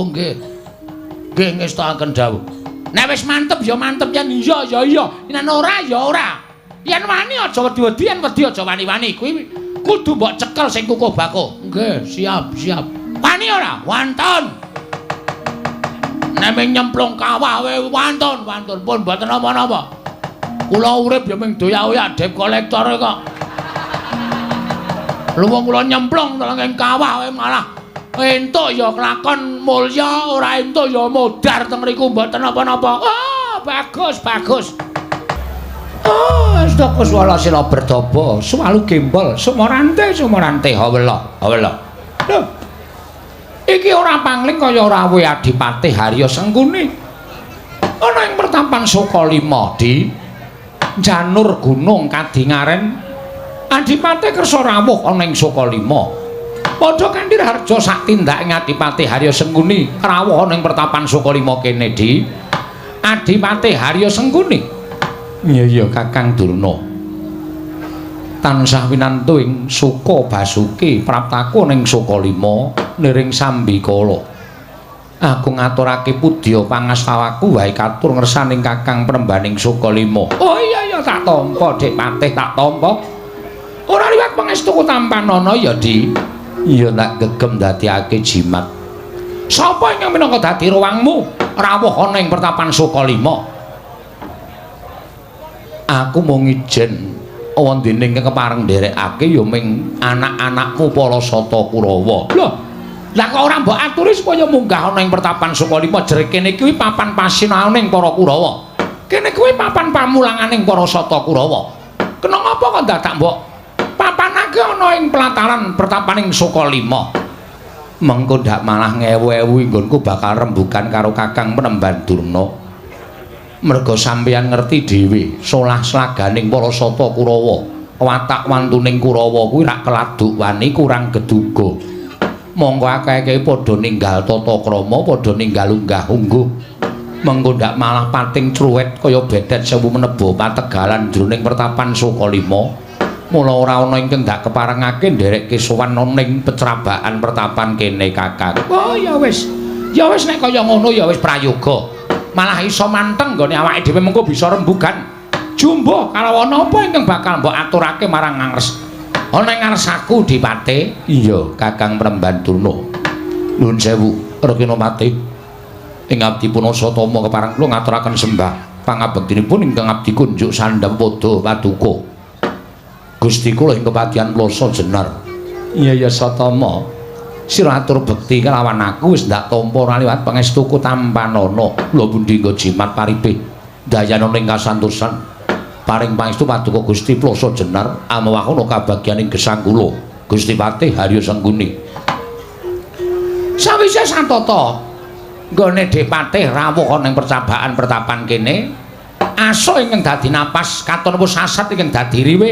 Nggih. Nggih ngestakaken dawuh. Nek wis mantep ya mantep, yen iya ya iya, yen ora ya ora. Yen wani aja wedi-wedi, yen wedi aja wani-wani. Kuwi kudu mbok cekel sing kukuh bakuh. Nggih, siap, siap. Wani ora? Wantun. Nek ming nyemplung kawah wae wantun, wantun pun mboten napa-napa. Kula urip ya ming doyak-oyak debt collector kok. Luwung kula nyemplung ing kawah wae malah entuk ya kelakon mulya, ora entuk ya modar teng mriku mboten napa-napa. Ah, bagus, bagus. Oh, astaka swala sila berdaba, suwalu gembol, sumorante sumorante hawela, hawela. Lho. Iki ora pangling kaya rawuhe Adipati Harya Sengkuni. Ana ing pertapan Sukalima di Janur Gunung Kadingaren, Adipati kersa rawuh ana ing Sukalima. Padha kanthi harja sak tindake Adipati Harya Sengkuni rawuh ana ing pertapan Sukalima kene di Adipati Harya Sengkuni. Iya iya Kakang Durna. Tansah winantu ing Suka Basuki praptaku ning Sukalima niring sambikala. Aku ngaturake pudya pangastawaku wae katur ngersaning Kakang Prembaning Sukalima. Oh iya iya tak tampa Dik Patih, tak tampa. Ora liwat pangestuku tampanana ya Di. Iya tak gegem dadiake jimat. Sapa ingkang minangka dadi ruwangmu rawuh ana ing pertapan Sukalima? Aku mung ijen wondene ingkang kepareng nderekake ya ming anak-anakmu para Sata Kurawa. Lho, lah kok ora mbok aturi supaya munggah ana ing pertapan Sukalima? Jere kene kuwi papan pasinaoning para Kurawa. Kene kuwi papan pamulanganing para Sata Kurawa. Kena ngapa kok dadak mbok papanake ana ing pelataran pertapaning Sukalima? Mengko ndak malah ngewu-ewu nggonku bakal rembugan karo Kakang Penemban Durna. Merga sampeyan ngerti dhewe solah slaganing para Sata Kurawa, watak wantuning Kurawa kuwi rak keladuk wani kurang geduga. Mongko akeh-akeh padha ninggal tata krama, padha ninggal unggah-ungguh. Mengko ndak malah pating cruwet kaya bedet sewu meneba pategalan jroning pertapan Sukalima. Mula ora ana ingkang ndak keparengake nderekke sowan ning pecrabaan pertapan kene Kakang. Oh ya wis, ya wis nek kaya ngono ya wis prayoga. Malah iso manteng nggone awake dhewe mengko bisa rembugan. Jumbuh kalawan apa ingkang bakal mbok aturake marang ngres ana ing ngarsaku Dipate? Iya Kakang Premban Durna. Nuwun sewu Rekina Patih, ing abdi Punasatama kepareng kula ngaturaken sembah pangabektinipun ingkang abdi kunjuk sandhang padha paduka Gusti kula ing kepatihan Plasa Jenar. Iya iya Satama, sira atur bekti kelawan aku wis ndak tampa ora liwat pangestuku tampanana. Lho pundi nggo jimat paripih dayanana ing kasantosan. Paring pangestu paduka Gusti Plasa Jenar amawahana kabagyaning gesang kula Gusti Patih Harya Sengkuni. Sawise satata nggone Dipatih rawuh ana ing percabaan pertapan kene, aso ingkang dadi napas katon wis sasat ingkang dadi riwe.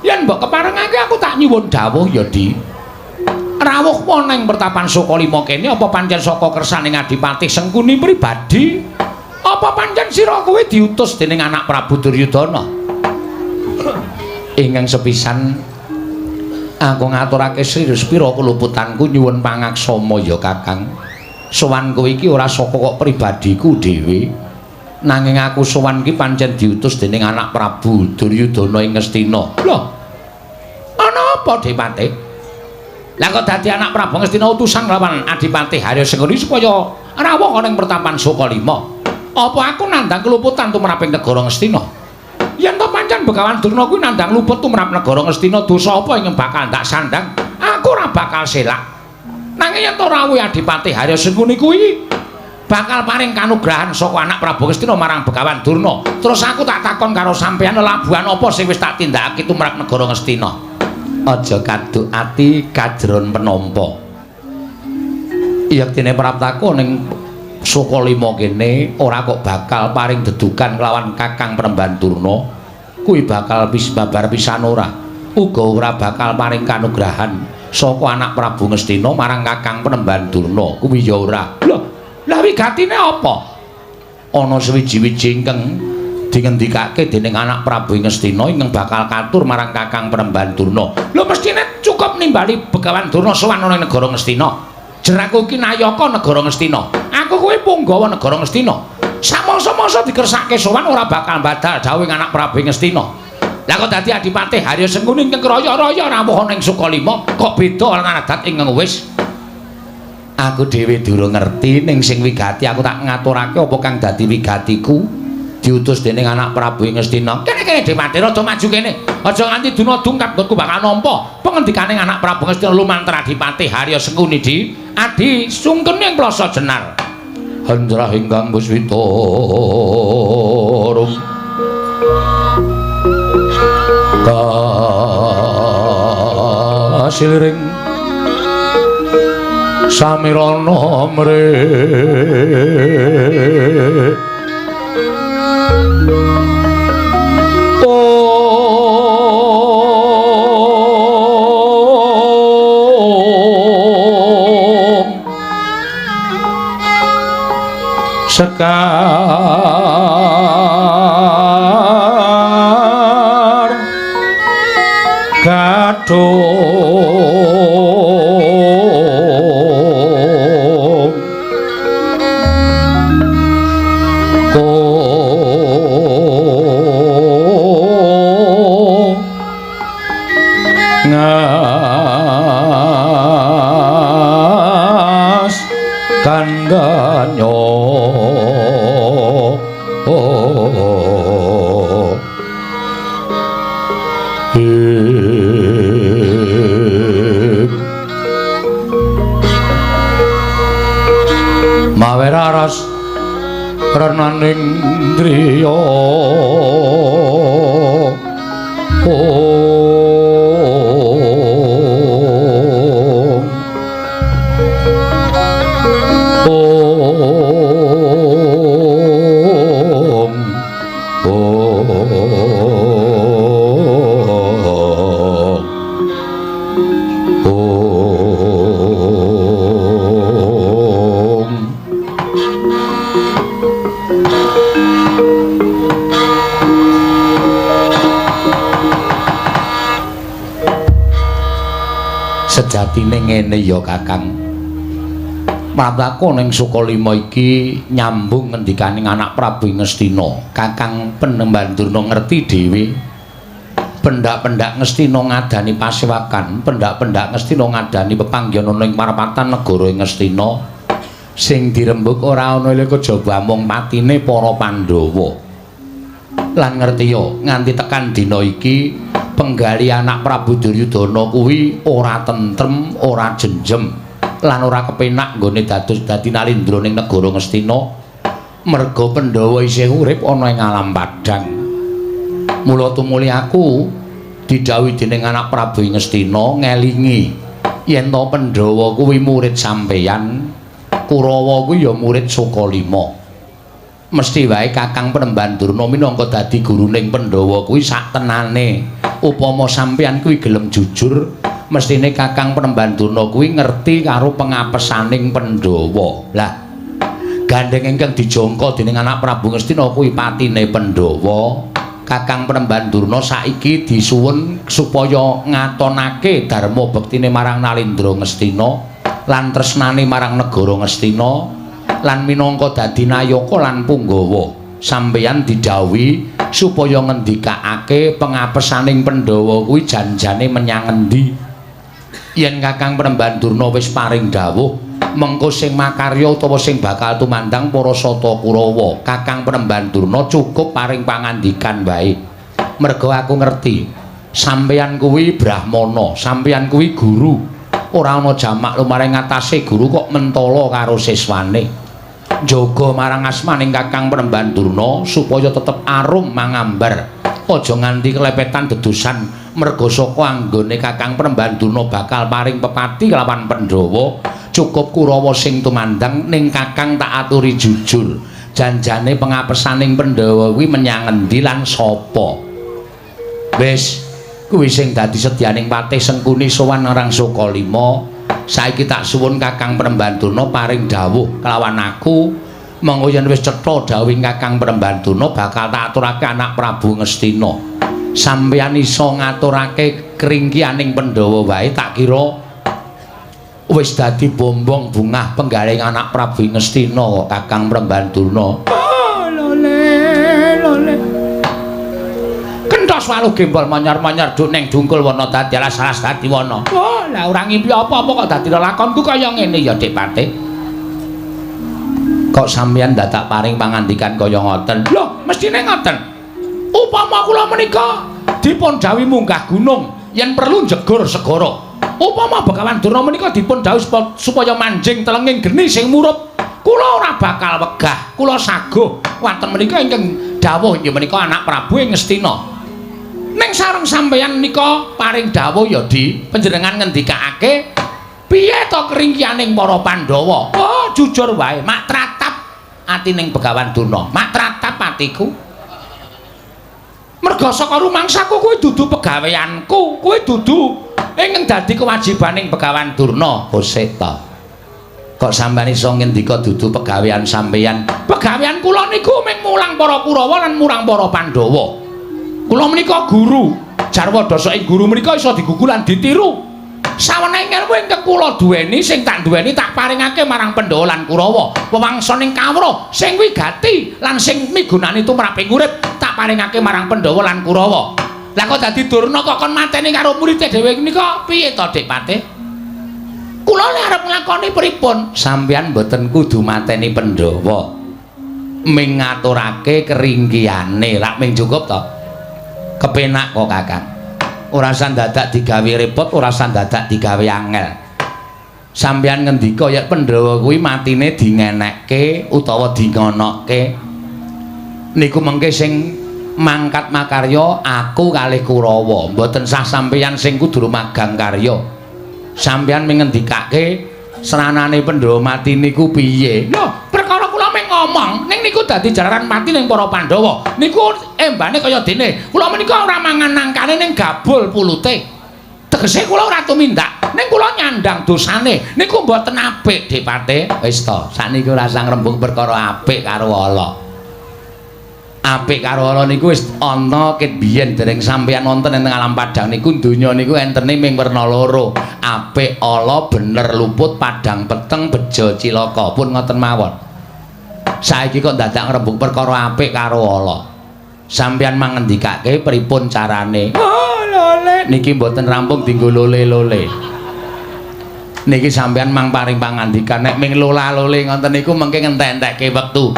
Yen mbok keparengake aku tak nyuwun dawuh ya Di. Rawuh ana ing pertapan Sukalima kene apa pancen saka kersaning Adipati Sengkuni pribadi? Apa pancen sira kowe diutus dening anak Prabu Duryudana? Ingkang sepisan aku ngaturake sri respira keluputanku nyuwun pangaksama ya Kakang. Sowan kowe iki ora saka kok pribadiku dhewe. Nanging aku sowan ki pancen diutus dening anak Prabu Duryudana ing Ngastina. Lho. Ana apa Dipati? Lah kok dadi anak Prabu Ngastina utusan lawan Adipati Harya Sengkuni supaya rawuh ana ing pertapan Sukalima? Apa aku nandhang keluputan tumrap ing negara Ngastina? Yen to pancen Begawan Durna kuwi nandhang luput tumrap negara Ngastina, dosa apa ingkang bakal ndak sandhang? Aku ora bakal selak. Nanging yen to rawuh Adipati Harya Sengkuni kuwi bakal paring kanugrahan saka anak Prabu Ngastina marang Begawan Durna, terus aku tak takon karo sampeyan, labuhan apa sing wis tak tindakake tumrap negara Ngastina? Aja kaduk ati kajron penampa. Yektine praptaku ning Sukalima kene ora kok bakal paring dedukan kelawan Kakang Premban Durna, kuwi bakal wis babar pisan ora. Uga ora bakal paring kanugrahan saka anak Prabu Ngastina marang Kakang Premban Durna, kuwi ya ora. Lho, lah wigatine apa? Ana sewiji-wiji ingkang dingendikake dening anak Prabu Ngastina ingkang bakal katur marang Kakang Premban Durna. Lho mestine cukup nimbali Begawan Durna sowan ana ing negara Ngastina. Jer aku iki nayaka negara Ngastina. Aku kuwi punggawa negara Ngastina. Samangsa-mangsa dikersake sowan ora bakal badal dawuhing anak Prabu Ngastina. Lah kok dadi Adipati Harya Sengkuni ingkang raya-raya rawuh ning Sukalima kok beda lan adat ingkang wis. Aku dhewe durung ngerti ning sing wigati aku tak ngaturake apa kang dadi wigatiku diutus dening anak Prabu Ngastina. Kene-kene Dewati rada maju kene. Aja nganti duna dungkap nggonku bakal nampa pengendikane anak Prabu Ngastina lumantar Adipati Harya Sengkuni di Adi sungkene ing Plaza Jenar. Hendrah ingkang puswita rum kasiliring samirana mre sekar gadhung ko ngas kandhanyo. Mawe raras renaning driya om om om. Sejatine ngene ya Kakang. Mlaku ning Sukalima iki nyambung ngendikane anak Prabu Ngastina. Kakang Penemban Durna ngerti dhewe. Pendak-pendak Ngastina ngadani pasewakan, pendak-pendak Ngastina ngadani pepanggihan ana ing parapatan negara Ngastina. Sing dirembug ora ana kejaba amung patine para Pandhawa. Lan ngerti ya, nganti tekan dina iki penggali anak Prabu Duryudana kuwi ora tentrem, ora jenjem, lan ora kepenak nggone dados dadi nalindra ning negara Ngastina. Merga Pandhawa isih urip ana ing alam padhang. Mula tumuli aku didhawuhi dening anak Prabu Ngastina ngelingi yen to Pandhawa kuwi murid sampeyan, Kurawa kuwi ya murid Sukalima. Mesti wae Kakang Penemban Durna minangka dadi guruning Pandhawa kuwi sak tenane. Upama sampeyan kuwi gelem jujur, mestine Kakang Penemban Durna kuwi ngerti karo pengapesaning Pandhawa. Lah, gandeng ingkang dijangka dening anak Prabu Ngastina kuwi patine Pandhawa. Kakang Penemban Durna saiki disuwun supaya ngatonake dharma bektine marang Nalindra Ngastina lan tresnane marang negara Ngastina lan minangka dadi nayaka lan punggawa. Sampeyan didhawuhi supaya ngendikake pengapesaning Pandhawa kuwi janjane menyang endi. Yen Kakang Penemban Durna wis paring dawuh, mengko sing makarya utawa sing bakal tumandang para Sata Kurawa, Kakang Penemban Durna cukup paring pangandikan wae. Merga aku ngerti sampeyan kuwi brahmana, sampeyan kuwi guru. Ora ana jamak lumaring ngatasé guru kok mentala karo siswane. Jaga marang asmaning Kakang Penemban Durna supaya tetep arum mangambar. Aja nganti kelepetan dedusan merga saka anggone Kakang Penemban Durna bakal paring pepati kelawan Pandhawa. Cukup Kurawa sing tumandang ning Kakang tak aturi jujur. Janjane pengapesaning Pandhawa kuwi menyang endi lan sapa? Wis, kuwi sing dadi sedyaning Patih Sengkuni sowan marang Sukalima. Saiki tak suwun Kakang Penemban Durna paring dawuh kelawan aku. Monggo yen wis cetha dawuhing Kakang Penemban Durna bakal tak aturake anak Prabu Ngastina. Sampeyan iso ngaturake kringkianing Pandhawa wae tak kira Wis dadi bombong bungah penggaling anak Prabu Ngastina kok Kakang Premban Durna. Oh, lole lole. Kentos waluh gembol manyar-manyar duk ning dungkul wana dadi alas-alas dadi wana. Oh, lah ora ngimpi apa-apa kok dadi lelakonku kaya ngene ya, Dik Patih. Kok sampeyan dadak paring pangandikan kaya ngoten? Lho, mestine ngoten. Upama kula menika dipun dawuhi munggah gunung yen perlu njegur segara. Upama Begawan Durna menika dipun dawuhi supaya manjing telenging geni sing murup, kula ora bakal wegah, kula saguh. Wonten menika ingkang dawuh inggih menika anak Prabu ing Ngastina. Ning sareng sampeyan nika paring dawuh ya Di, panjenengan ngendikake piye to keringkianing para Pandhawa? Oh, jujur wae, mak tratap atining Begawan Durna, mak tratap atiku. Merga saka rumangsaku kuwi dudu pegaweanku, kuwi dudu ingkang dadi kewajibaning Begawan Durna. Kosek ta. Kok sampeyan iso ngendika dudu pegawean sampeyan? Pegawean kula niku mung mulang para Kurawa lan murang para Pandhawa. Kula menika guru. Jarwa dasa ing guru menika iso digugu lan ditiru. Sawenehing ilmu ingkang kula duweni sing tak duweni tak paringake marang Pandhawa lan Kurawa. Wewangsaning kawruh sing wigati lan sing migunani tumraping urip tak paringake marang Pandhawa lan Kurawa. Lah kok dadi Durna kok kon mateni karo murid dhewe menika piye to, Dik Patih? Kula lek arep nglakoni pripun? Sampeyan mboten kudu mateni Pandhawa. Ming ngaturake keringkiyane, rak ming cukup to? Kepenak kok, Kakang. Ora usah dadak digawe repot, ora usah dadak digawe angel. Sampeyan ngendika yen Pandhawa kuwi matine dingenekke utawa dingonokke. Niku mengke sing mangkat makarya aku kalih Kurawa, mboten sah sampeyan sing kudu magang karya. Sampeyan ming ngendikake sranane Pandhawa mati niku piye? Lho, perkara kula ming ngomong, ning niku dadi jalaran mati ning para Pandhawa. Niku embane kaya dene. Kula menika ora mangan nangkane ning gabul pulute. Tegese kula ora tumindak, ning kula nyandang dosane. Niku mboten apik, Dik Patih. Wis to, sakniki ora usah ngrembug perkara apik karo ala. Apik karo ala niku wis ana ket biyen dereng sampeyan wonten ing alam padhang niku donya niku entene ming werna loro. Apik ala bener luput padhang peteng bejo cilaka pun ngoten mawon. Saiki kok dadak ngrembug perkara apik karo ala. Sampeyan mangendikake pripun carane? Oh, lole niki mboten rampung dienggo lole-lole. Niki sampeyan mang paring pangandikan nek ming lola-lole ngoten niku mengke ngentek-entekke wektu.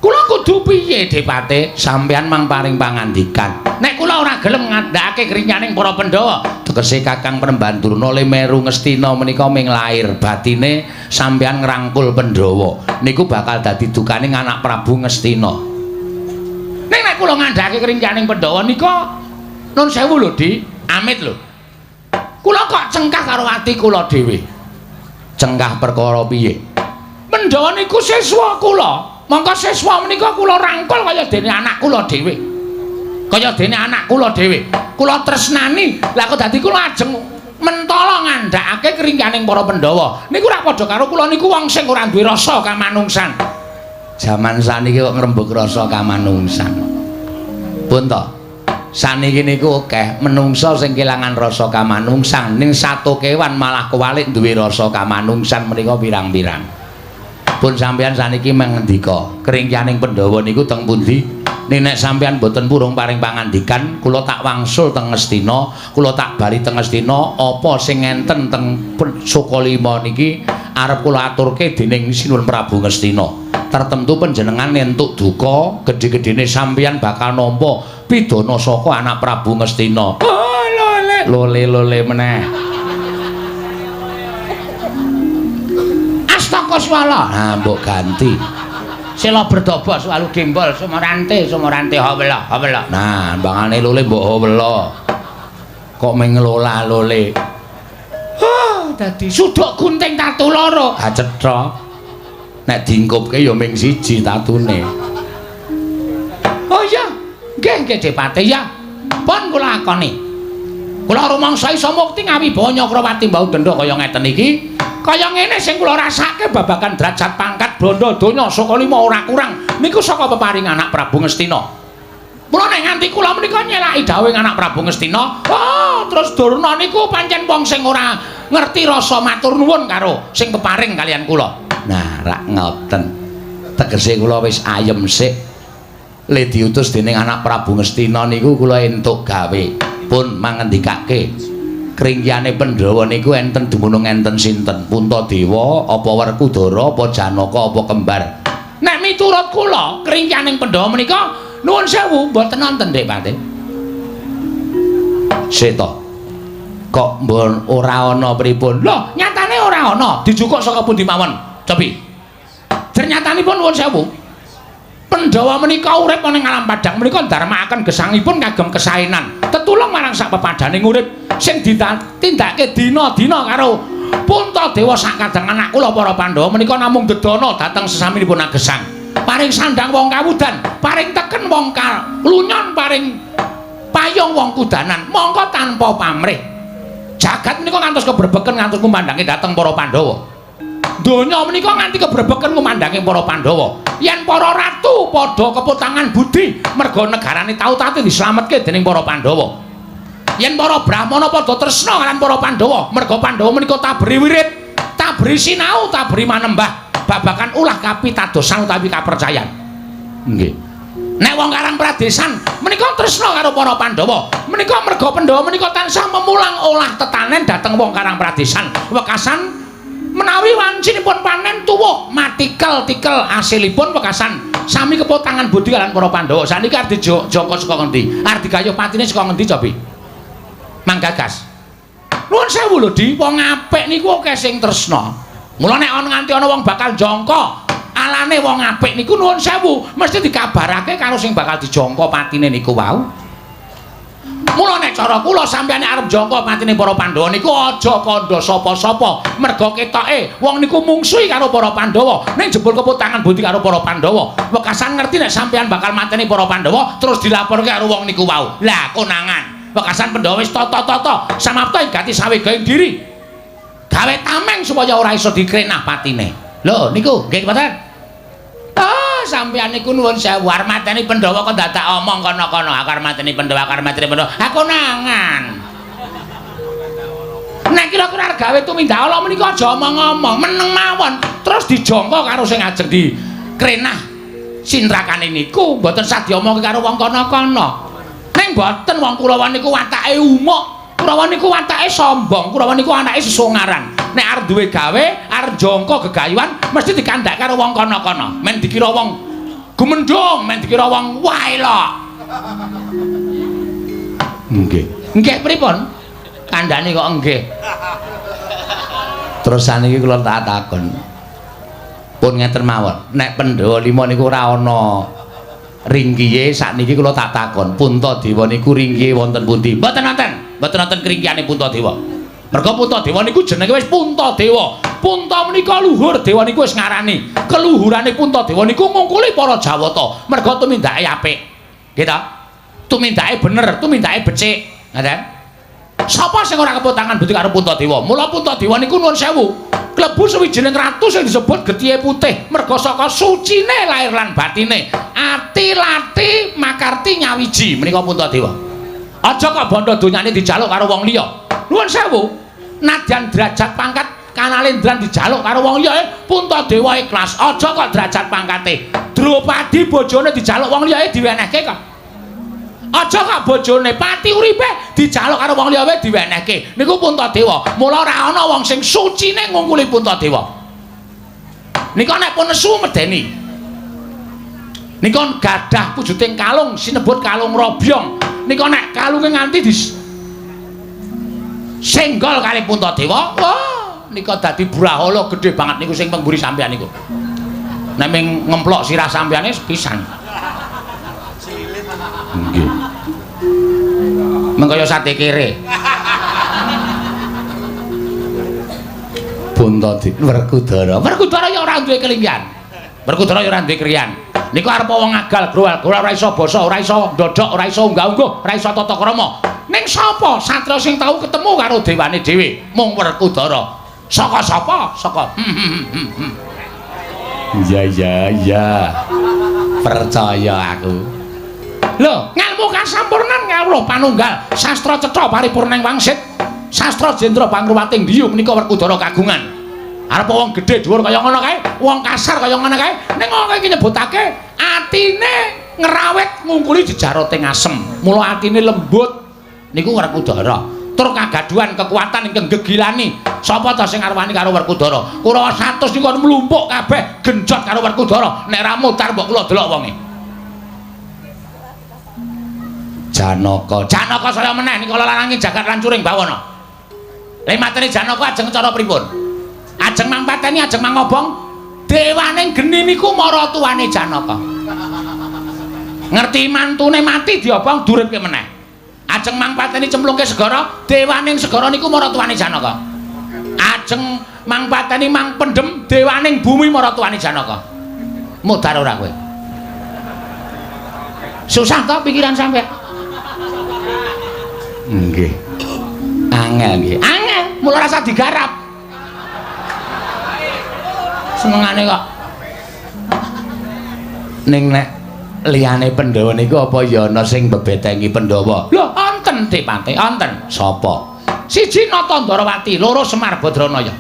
Kula kudu piye, Dik Patih? Sampeyan mang paring pangandikan. Nek kula ora gelem ngandhakake kerinyaning para Pandhawa, tegese Kakang Premban Durna le meru Ngastina menika ming lair batine sampeyan ngrangkul Pandhawa. Niku bakal dadi dukaning anak Prabu Ngastina. Ning nek kula ngandhakake kerinyaning Pandhawa nika nun sewu lho, Di, amit lho. Kula kok cengkah karo ati kula dhewe. Cengkah perkara piye? Pandhawa niku siswa kula. Mongko siswa menika kula rangkul kaya dene anak kula dhewe. Kaya dene anak kula dhewe. Kula tresnani. Lah kok dadi kula ajeng mentala ngandhakake keringkaning para Pandhawa. Niku ora padha karo kula niku wong sing ora duwe rasa kamanungsan. Jaman saniki kok ngrembug rasa kamanungsan. Pun to. Saniki niku akeh menungsa sing kelangan rasa kamanungsan ning sato kewan malah kewalik duwe rasa kamanungsan menika pirang-pirang. Pun sampeyan saniki mengendika keringkianing Pandhawa niku teng pundi? Ning nek sampeyan mboten purung paring pangandikan, kula tak wangsul teng Ngastina, kula tak bali teng Ngastina, apa sing enten teng Sukalima niki arep kula aturke dening Sinuwun Prabu Ngastina. Tertentu panjenengan entuk duka, gedhe-gedhene sampeyan bakal nampa pidana saka anak Prabu Ngastina. Oh, lole lole-lole meneh. Astaka swala. Nah, mbok ganti. Sela berdobo swalu gembol sumorante sumorante hawela hawela. Nah, mbangane lole mbok hawela. Kok mung ngelola lole. Oh, dadi suduk gunting tatu loro. Ha cetha. Nek diengkupke ya ming siji tatune. Oh iya. Nggih, nggih Dik Patih ya. Pun kula akoni. Kula rumangsa iso mukti ngawibawa Nyakrawati mbau denda kaya ngeten iki. Kaya ngene sing kula rasake babagan derajat pangkat bondo donya saka lima ora kurang niku saka peparing anak Prabu Ngastina. Mula nek nganti kula menika nyelaki dawuhing anak Prabu Ngastina, oh terus Durna niku pancen wong sing ora Ngerti rasa matur nuwun karo sing keparing kalian kula. Nah, rak ngoten. Tegese kula wis ayem sik. Le diutus dening anak Prabu Ngastina niku kula entuk gawe. Pun mangendikake. Kringkiyane Pandhawa niku enten dumunung enten sinten? Puntadewa, apa Werkudara, apa Janaka, apa kembar? Nek miturut kula, kringkiyaning Pandhawa menika nuwun sewu mboten wonten, Dik Pate. Sik to. Kok mbon ora ana pripun? Lho, nyatane ora ana. Dijukuk saka pundi mawon? Cobi. Ternyatanipun nuwun sewu. Pandhawa menika urip ana ing alam padang menika ndarmakaken gesangipun kagem kesaenan. Tetulung marang sak pepadhaning urip sing ditindakake dina-dina karo Puntadewa sak kadang anak kula para Pandhawa menika namung dedana dhateng sesaminipun agesang. Paring sandang wong kawudan, paring teken wong kalunyon, paring payung wong kudanan, mongko tanpa pamrih. Jagat menika ngantos kebrebeken ngantos kumandange dhateng para Pandhawa. Donya menika nganti kebrebeken kumandange para Pandhawa. Yen para ratu padha keputangan budi merga negarane tau tati dislametke dening para Pandhawa. Yen para brahmana padha tresna kaliyan para Pandhawa, merga Pandhawa menika tabri wirid, tabri sinau, tabri manembah babagan ulah kapitadosan utawi kapercayan. Nggih. Nek wong Karang Pradesan menika tresna karo para Pandhawa, menika merga Pandhawa menika tansah memulang olah tetanen dhateng wong Karang Pradesan. Wekasan menawi wancinipun panen tuwuh matikel-tikel asilipun wekasan sami kepotangan budi kaliyan para Pandhawa. Saniki arep dijangka saka ngendi? Arep digayuh patine saka ngendi cobi? Manggagas. Nuwun sewu lho, Di, wong apik niku akeh sing tresna. Mula nek ana nganti ana wong bakal jangka alane wong apik niku nuwun sewu mesti dikabarake karo sing bakal dijangka patine niku wau. Mula nek cara kula sampeyan arep jangka patine para Pandhawa niku aja kandha sapa-sapa, merga ketoke wong niku mungsuhi karo para Pandhawa, ning jebul keputangan budi karo para Pandhawa. Wekasan ngerti nek sampeyan bakal mateni para Pandhawa terus dilaporke karo wong niku wau. Lah konangan. Wekasan Pandhawa wis tata-tata samapta ing gati sawega ing diri. Gawe tameng supaya ora iso dikrenah patine. Lho niku nggih mboten? Ah, sampeyan niku nuwun sewu arep mateni Pandhawa kok dadak omong kono-kono, aku arep mateni Pandhawa, aku arep mateni Pandhawa. Aku nangan. Nek kira-kira arep gawe tumindak ala menika aja omong-omong, meneng mawon, terus dijangka karo sing ajeng dikrenah sintrakane niku, mboten sah diomongke karo wong kono-kono. Ning mboten, wong Kurawa niku watake umuk. Kurawa niku watake sombong, Kurawa niku anake sesongaran. Nek arep duwe gawe, arep jangka gegayuhan mesti dikandhake karo wong kono-kono. Men dikira wong gumendhung, men dikira wong waelok. Nggih. Nggih pripun? Kandhane kok nggih. Terus saniki kula tak takon. Pun ngeten mawon, nek Pandhawa 5 niku ora ana ringkiye, sakniki kula tak takon, Puntadewa niku ringkiye wonten pundi? Mboten wonten. Mboten wonten kringkiyane Puntadewa. Merga Puntadewa niku jenenge wis Puntadewa. Punta menika luhur, dewa niku wis ngarani. Keluhurane Puntadewa niku ngungkuli para Jawata. Merga tumindake apik. Nggih ta? Tumindake bener, tumindake becik. Ngoten. Sapa sing ora kepotangan budi karo Puntadewa? Mula Puntadewa niku nuwun sewu, klebu sawijining ratu sing disebut getihe putih, merga saka sucine lahir lan batine. Ati lati makarti nyawiji menika Puntadewa. Aja kok bondo donyane dijaluk karo wong liya. Nuwun sewu, nadyan derajat pangkat kanalendran dijaluk karo wong liya, Puntadewa ikhlas. Aja kok derajat pangkate. Drupadi bojone dijaluk wong liya diwenehke kok. Aja kok bojone pati uripe dijaluk karo wong liya wae diwenehke. Niku Puntadewa. Mula ora ana wong sing sucine ngungkuli Puntadewa. Nika nek pun nesu medeni. Nika gadah wujuding kalung sinebut kalung robyong. Nika nek kalunge nganti di senggol kali Puntadewa, wah nika dadi brahala gedhe banget niku sing pengguri sampeyan niku. Nek ming ngemplok sirah sampeyane pisan. Nggih. Meng kaya sate kere. Puntadewa Werkudara. Werkudara ya ora duwe kelinggihan. Werkudara ya ora duwe kriyan. Niku arep wong agal growal-growal ora iso basa, ora iso ndodhok, ora iso unggah-ungguh, ora iso tata krama. Ning sapa satria sing tau ketemu karo dewane dhewe? Mung Werkudara. Saka sapa? Saka. Iya iya iya. Percaya aku. Lho, ngelmu kasampurnan ngawruh panunggal, sastra cetha paripurna ing wangsit. Sastra Jendra Pangruwating Diyu menika Werkudara kagungan. Arep wong gedhe dhuwur kaya ngono kae, wong kasar kaya ngono kae, ning ngono iki nyebutake atine ngrawit ngungkuli jejarote ngasem. Mula atine lembut niku Werkudara. Tur kagaduhan kekuatan ingkang gegilani. Sapa ta sing arwani karo Werkudara? Kurawa 100 niku mlumpuk kabeh genjot karo Werkudara. Nek ra mutar mbok kula delok wonge. Janaka. Janaka saya meneh nika larangi jagat lan curing bawana. Lha mateni Janaka ajeng cara pripun? Ajeng mangpateni, ajeng mangobong. Dewaning geni niku maratuwane Janaka. Ngerti mantune mati diobong duripke meneh. Ajeng mangpateni cemplungke segara, dewaning segara niku maratuwane Janaka. Ajeng mangpateni mangpendhem dewaning bumi maratuwane Janaka. Mudhar ora kowe? Susah to pikiran sampeyan? Nggih. Angel nggih. Angel, mula rasa digarap. Senengane kok. Ning nek liyane Pandhawa niku apa ya ana sing mbebetengi Pandhawa? Lho, wonten Depate, wonten. Sapa? Siji Nata Ndharawati, loro Semar Badranaya.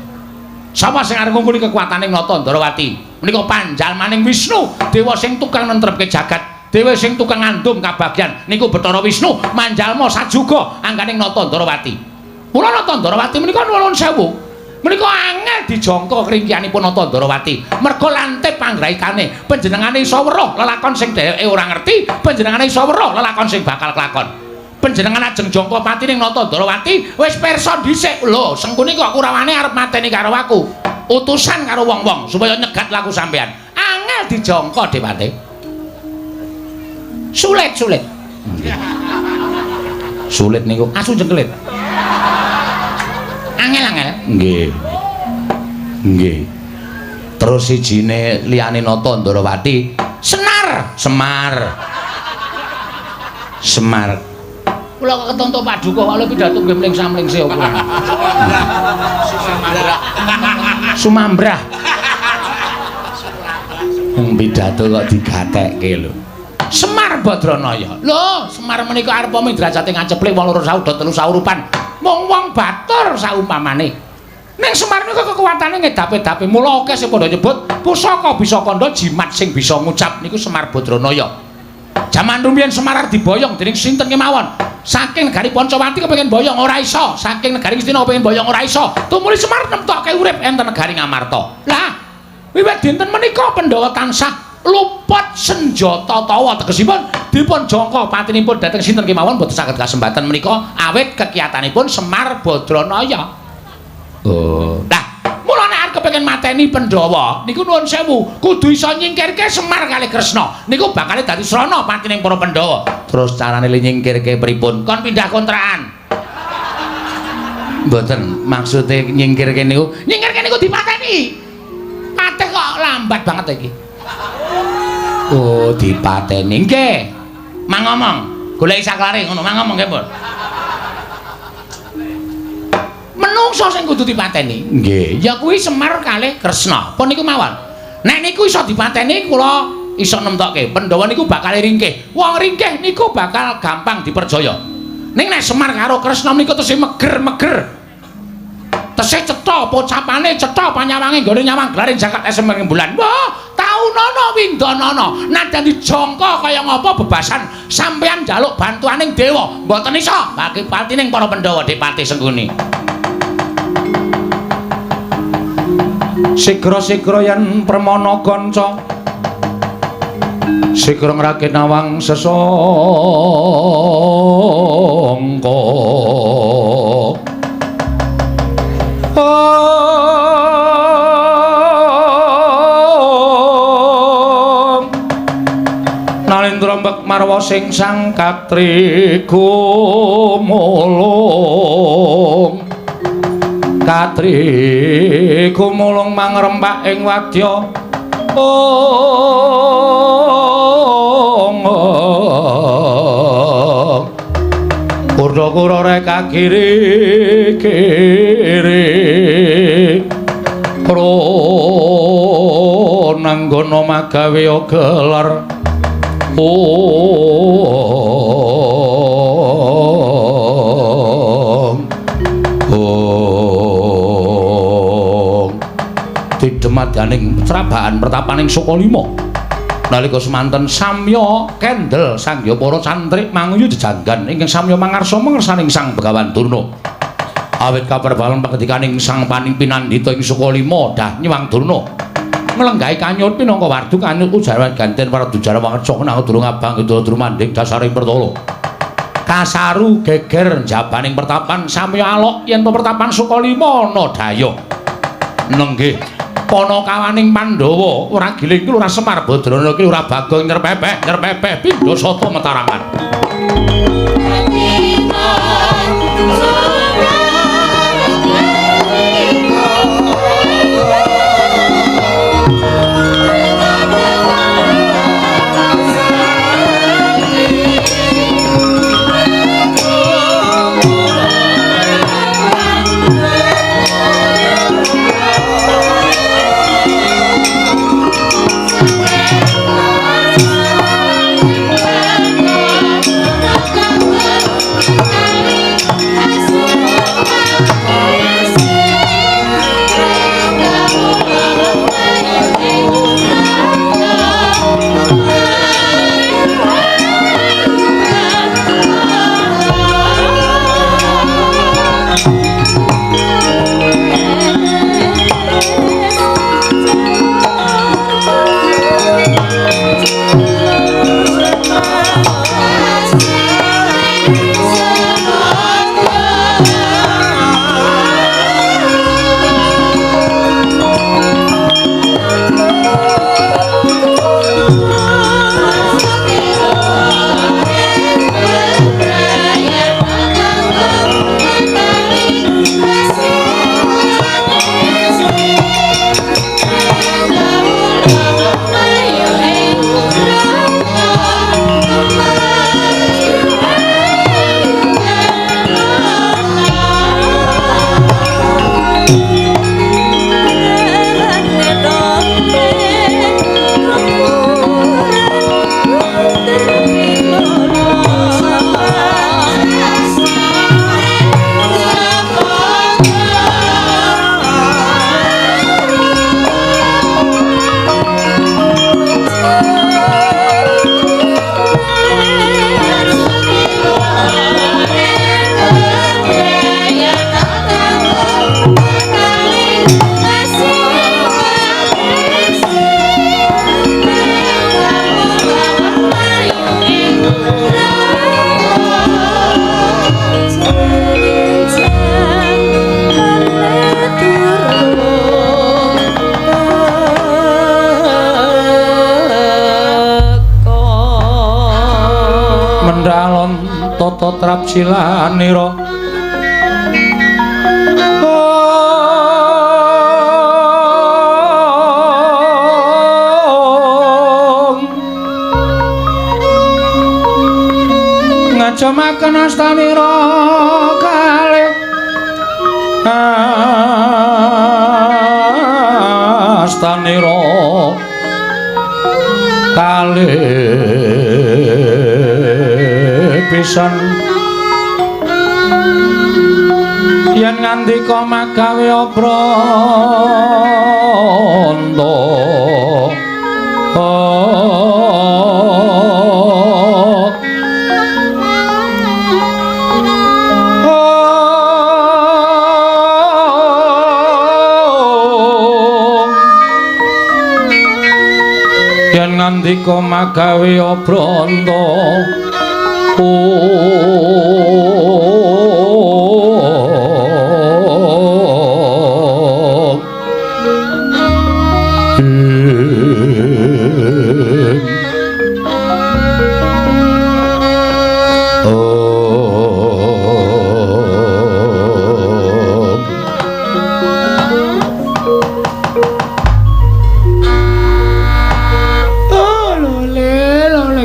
Sapa sing arep ngungkuli kekuatane Nata Ndharawati? Menika panjalmaning Wisnu, dewa sing tukang nentremke jagat, dewa sing tukang ngandum kabagyan niku Bathara Wisnu manjalma sajuga angganing Nata Ndharawati. Mula Nata Ndharawati menika nuwun sewu. Menika angel dijangka kringkianipun Nata Ndharawati. Merga lantip panggraitane, panjenengane iso weruh lelakon sing dheweke ora ngerti, panjenengane iso weruh lelakon sing bakal kelakon. Panjenengan ajeng jangka pati ning Nata Ndharawati wis pirsa dhisik. Lho, Sengkuni kok Kurawane arep mateni karo aku. Utusan karo wong-wong supaya nyegat laku sampean. Angel dijangka Dewate. Sulit-sulit. Sulit niku asu jengkelit. Angel-angel. Nggih. Nggih. Terus sijine liyane Nata Ndharawati, Senar, Semar. Semar. Kula kok ketonto paduka kok pidato nggih mlingsa-mlingse apa. Sumambrah. Wong pidato kok digatekke lho. Semar Badranaya. Lho, Semar menika arep ming derajate ngaceplik wong loro sauda telu saurupan. Mung wong batur saumpamane. Ning Semar nika kekuatane ngedape-dape. Mula akeh sing padha nyebut pusaka bisa kandha jimat sing bisa ngucap niku Semar Badranaya. Jaman rumiyin Semar arep diboyong dening sinten kemawon. Saking negari Pancawati kepengin boyong ora iso, saking negari Ngastina kepengin boyong ora iso. Tumuli Semar nemtokke urip enten negari Ngamarta. Lah, wiwit dinten menika Pandhawa tansah luput senjata tawa, tegesipun dipun jangka patinipun dhateng sinten kemawon boten saged kasembatan menika awit kekiyatanipun Semar Badranaya. Oh. Lah, mula nek arep kepengin mateni Pandhawa niku nuwun sewu, kudu iso nyingkirke Semar kalih Kresna. Niku bakale dadi srana patining para Pandhawa. Terus carane nyingkirke pripun? Kon pindah kontrakan. Mboten, maksude nyingkirke niku, nyingkirke niku dipateni. Pateh kok lambat banget iki. Oh, dipateni. Nggih. Mang ngomong, goleki saklare ngono, mang ngomong nggih, Mbok. Menungso sing kudu dipateni. Nggih, ya kuwi Semar kalih Kresna. Pun niku mawon. Nek niku iso dipateni kula iso nemtokke. Pandhawa niku bakal ringkih. Wong ringkih niku bakal gampang dipercaya. Ning nek Semar karo Kresna niku tesih meger-meger. Tesih cetha pocapane, cetha panyawange nggone nyawang glaring jagat esem rembulan. Wah, taunana windanana. Nadyan dijangka kaya ngapa bebasan sampeyan njaluk bantuaning dewa, mboten iso. Bagi patining para Pandhawa Depati Sengkuni. Sigra-sigra yen permana kanca, sigra ngrakit nawang sesangka. Om Nalendra mbek marwa sing sang katri gumulung, katri gumulung mangrempak ing wadya. Ong Kura-kura reka kiri kiri Pronanggono magawe gelar. Om Didemadaning srabaan pertapaning Sukalima. Nalika semanten samya kendel sangya para cantrik manguyu jejanggan ingkang samya mangarsa mangersaning Sang Begawan Durna. Awit kaperbalan pangendikaning Sang Panipinandita ing Sukalima dah nyiwang Durna. Nglenggahi kanyut pinangka wardu kanyut ujaran ganten wardu jara wangerca nang durung abang kidul drumanding dasaring pertala. Kasaru geger jabaning pertapan samya alok yen pertapan Sukalima ana daya. Nenggih panakawaning Pandhawa ora giling ora Semar Badrana ki ora Bagong nyerpepeh nyerpepeh pindha sata metaraman. Trapsilanira ngajamaken astanira kalih astanira kalih pisan yen ngandika magawe obranta yen ngandika magawe obranta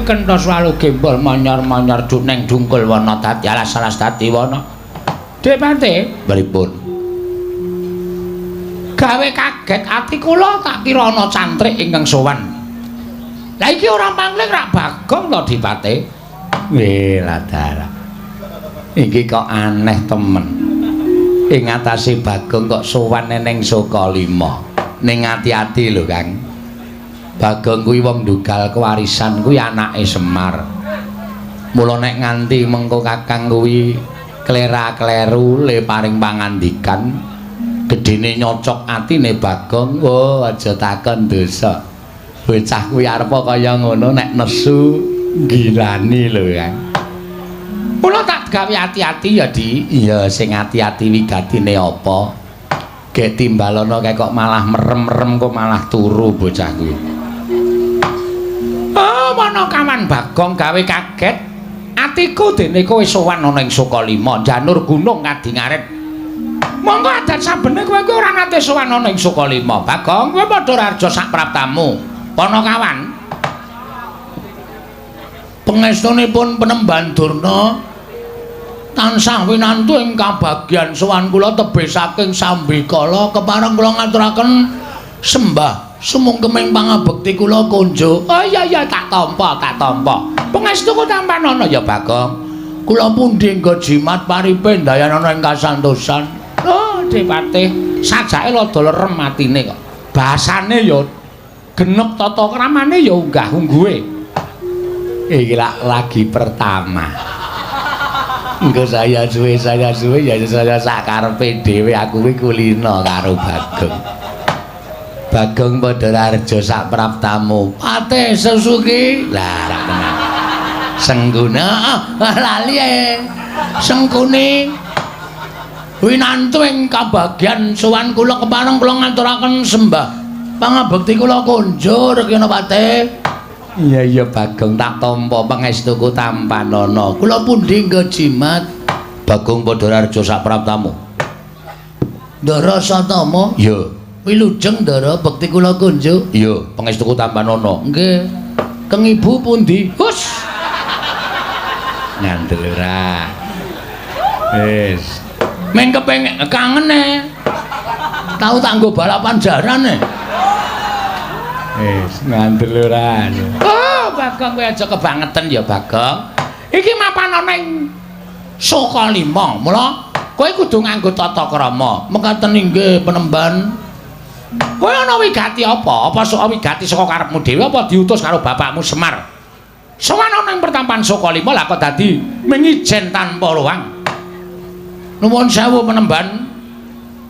Kentos walu gembol manyar-manyar juneng dungkul wana dadi alas-alas dadi wana. Depate pripun? Gawe kaget ati kula tak kira ana cantrik ingkang sowan. Lah iki ora mangling rak Bagong to Dipate. Weh ladara. Iki kok aneh temen. Ing atase Bagong kok sowan neneng Sukalima. Ning ati-ati lho, Kang. Bagong kuwi wong ndugal kewarisan kuwi anake Semar. Mula nek nganti mengko Kakang kuwi klera-kleru le paring pangandikan gedene nyocok atine Bagong, oh aja takon dosa. Bocah kuwi arepa kaya ngono nek nesu gilani lho, Kang. Mula tak gawe ati-ati ya, Di. Iya, sing ati-ati wigatine apa? Gek timbalono kae kok malah merem-merem kok malah turu bocah kuwi. Oh, Panakawan Bagong gawe kaget. Atiku dene kowe sowan ana ing Sukalima, janur gunung Kadingaret. Monggo adat sabene kowe kuwi ora nate sowan ana ing Sukalima. Bagong, kowe padha raja sak praptamu. Panakawan. Pangestunipun Penemban Durna tansah winantu ing kabagyan sowan kula tebih saking sambikala kepareng kula ngaturaken sembah sumungkeming pangabekti kula konjo. Oh iya iya, tak tampa, tak tampa. Pangestuku tampanana ya, Bagong. Kula pundi nggo jimat paripe ndayanana ing kasantosan. Oh, Depatih, sajake rada lerem atine kok. Basane ya genep, tata kramane ya unggah ungguhe. Iki lak lagi pertama. Engko saya suwe ya saya sak karepe dhewe, aku kuwi kulino karo Bagong. Bagong padha raja sak praptamu. Pate Susuki. Lah rak tenan. Sengguna lali e. Sengkuni winantu ing kabagyan sowan kula kepareng kula ngaturaken sembah pangabekti kula konjur kena Pate. Iya iya Bagong, tak tampa pangestuku tampanana. Kula pundi nggo jimat? Bagong padha raja sak praptamu. Ndara Satama? Iya. Wilujeng Ndara, bekti kula kunjuk. Iya, pangestuku tampanana. Nggih. Keng ibu pundi? Hus. Ngandel ora. Wis. Meng kepengin kangen e. Tau tak nggo balapan jaran e. Wis, ngandel ora. Oh, Bagong kowe aja kebangetan ya, Bagong. Iki mapan ana ing Sukalima. Mula kowe kudu nganggo tata krama. Mekaten inggih, Penemban. Kowe ana wigati apa? Apa sok wigati saka karepmu dhewe apa diutus karo bapakmu Semar? Sowan ana ing pertampan Sukalima lah kok dadi mengijen tanpa luang. Nuwun sewu, Penemban.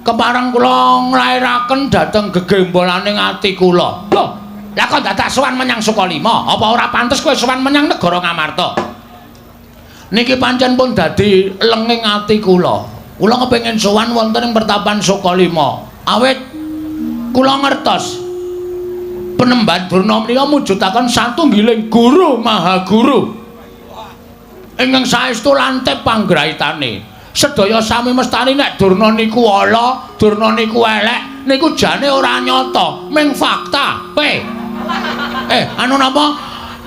Kepareng kula nglairaken dhateng gegembolaning ati kula. Lho, lah kok dadak sowan menyang Sukalima? Apa ora pantes kowe sowan menyang negara Ngamarta? Niki pancen pun dadi lenging ati kula. Kula kepengin sowan wonten ing pertapan Sukalima. Awit kula ngertos Penemban Durna menika mujudaken satunggiling guru maha guru ingkang saestu lantip panggraitane. Sedaya sami mestani nek Durna niku ala, Durna niku elek, niku jane ora nyata, ming fakta. Pe. Anu napa?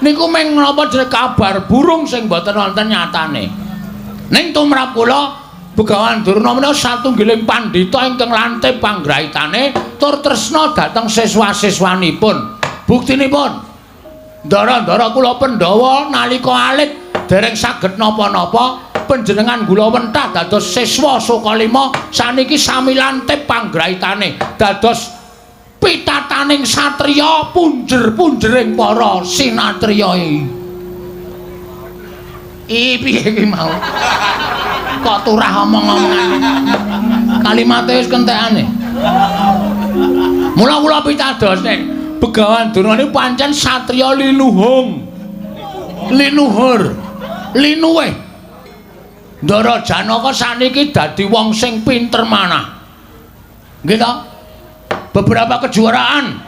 Niku ming napa jenenge kabar burung sing mboten wonten nyatane. Ning tumrap kula Begawan Durna menika satunggiling pandhita ingkang lantip panggraitane tur tresna dhateng siswa-siswanipun. Buktinipun, ndara-ndara kula Pandhawa nalika alit dereng saged napa-napa, panjenengan gula wentah dados siswa Sukalima saniki sami lantip panggraitane dados pitataning satriya punjer-punjering para sinatriya. I piye iki mau? Kok turah omong-omongan. Kalimate wis kentekane. Mula kula pitados nek Begawan Durna niku pancen satriya linuhung. Linuhur. Linuwih. Ndara Janaka saniki dadi wong sing pinter manah. Nggih ta? Beberapa kejuaraan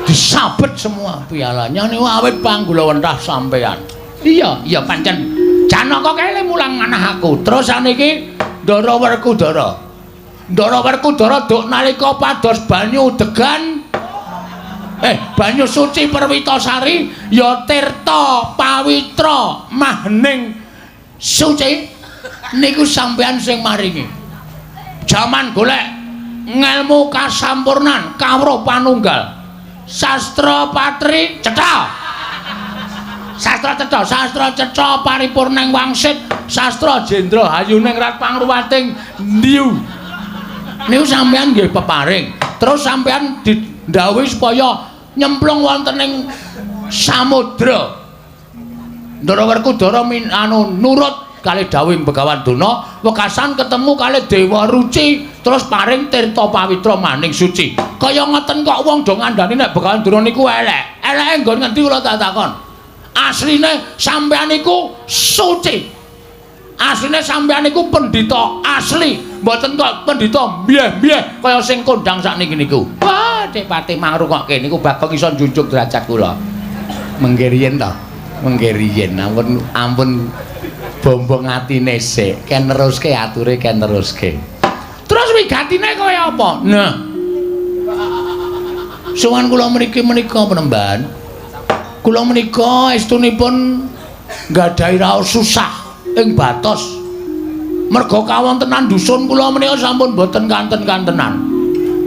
disabet semua pialanya niku awit panggulawentah sampean. Iya, iya pancen Janaka kae mulang manah aku. Terus saniki Ndara Werkudara. Ndara Werkudara duk nalika pados banyu degan banyu suci Perwitasari ya tirta pawitra mahning suci niku sampean sing maringi. Jaman golek ngelmu kasampurnan kawruh panunggal. Sastra patri cetha. Sastra cetha, sastra cetha paripurning wangsit, sastra jendra hayuning rat pangruwating ndiu. Niku sampean nggih peparing. Terus sampean didhawuhi supaya nyemplung wonten ing samudra. Ndara Werkudara anu nurut kalih dawuhing Begawan Durna, wekasan ketemu kalih Dewa Ruci, terus paring tirta pawitra maning suci. Kaya ngoten kok wong do ngandani nek Begawan Durna niku elek. Eleke nggon ngendi kula tak takon. Asline sampean niku suci. Asline sampean niku pendhita asli, mboten kok pendhita mbyeh-mbyeh kaya sing kondang sakniki niku. Wah, Dik Patih mangrungokke niku Bagong iso njunjung derajat kula. Mengke riyen to. Mengke riyen ampun ampun bombong atine sik, ken neruske ature ken neruske. Terus wigatine kaya apa? Nah. Sowan kula mriki menika penemban. Kula menika estunipun nggadahi raos susah ing batos. Merga kawontenan dusun kula menika sampun boten kanten-kantenan.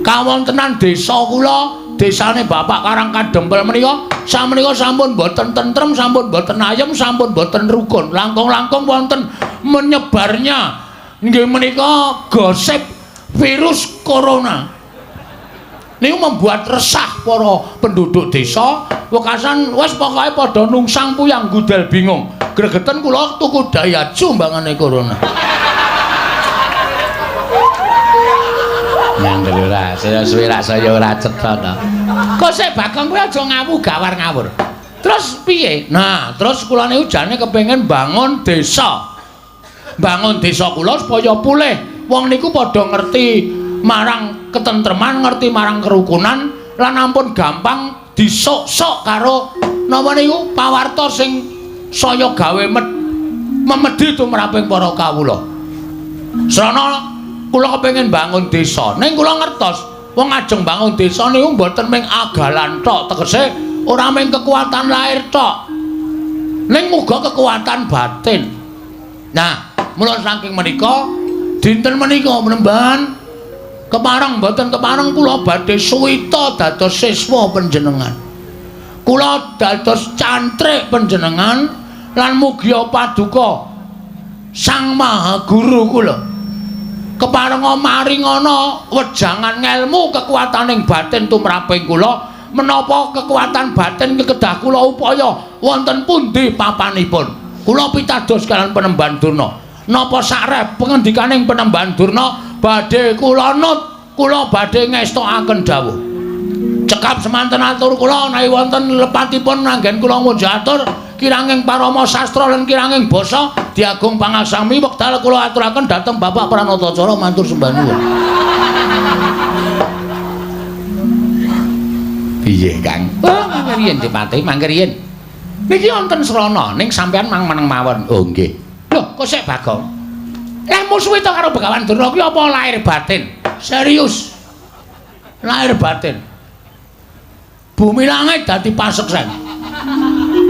Kawontenan desa kula, desane Bapak Karang Kadempel menika samenika sampun boten tentrem, sampun boten ayem, sampun boten rukun. Langkung-langkung wonten menyebarnya nggih menika gosip virus corona. Niku membuat resah para penduduk desa. Wekasan wis pokoke padha nungsang puyang gudel bingung. Gregeten kula tuku Daihatsu mbangane corona. Ngandel ora, saya suwe rak saya ora cetha to. Kok sik Bagong kuwi aja ngawu gawar ngawur. Terus piye? Nah, terus kula niku jane kepengin bangun desa. Bangun desa kula supaya pulih. Wong niku padha ngerti marang ketentreman, ngerti marang kerukunan, lan ampun gampang disok-sok karo napa niku pawarta sing saya gawe memedhi tumraping para kawula. Srana kula kepengin bangun desa. Ning kula ngertos wong ajeng bangun desa niku mboten mung agalan tok, tegese ora mung kekuatan lahir tok. Ning muga kekuatan batin. Nah, mula saking menika dinten menika penemban kepareng mboten kepareng kula badhe suwita dados siswa panjenengan. Kula dados cantrik panjenengan lan mugia paduka Sang Maha Guru kula. Keparenga maringana wejangan ngelmu kekuataning batin tumraping kula, menapa kekuatan batin kedah kula upaya wonten pundi papanipun. Kula pitados kalian Penemban Durna. Napa sakrep pengendikaning Penemban Durna badhe kula nut, kula badhe ngestokaken dawuh. Cekap semanten atur kula menawi wonten lepatipun anggen kula ngunjuk atur kiranging parama sastra lan kiranging basa diagung pangaksami wekdal kula aturaken dhateng Bapak Pranatacara matur sembah nuwun. Piye, Kang? Oh, mangke riyen Dipati, mangke riyen. Niki wonten srana ning sampean mang meneng mawon. Oh, nggih. Lho, kok sik Bagong? Lah musuhe to karo Begawan Durna kuwi apa lahir batin? Serius. Lahir batin. Bumi langit dadi paseksen.